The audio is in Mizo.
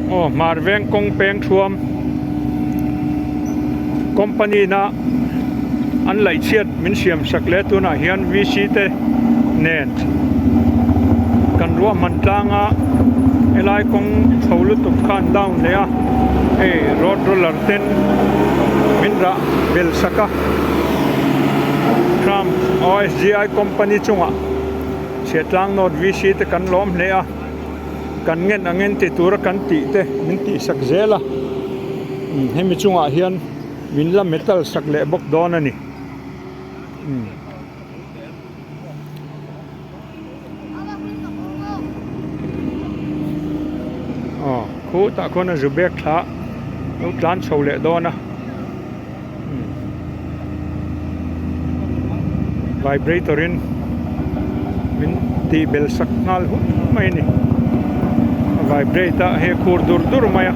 Aw hmar veng kawng peng thuam company na an laih chhiat min siam sak leh tunah hian VC te nen kan ruahman tlang a helai kawng chho lutuk kha an down leh a hei road roller ten min rah bel sak a tram OSGI company chungah chhiahtlang note VC te kan lawm hle a. Kan ngen ang en ti tura kan tih te min tih sak zel a, umm hemi chungah hian min la metal sak leh bawk dawn a ni. Umm. Aw khutah khuan a zu bek thla lo tlan chho leh dawn a. Vibrator in min tih bel sak nghal hun mai a ni a vibrate a hei a khur dur dur mai a.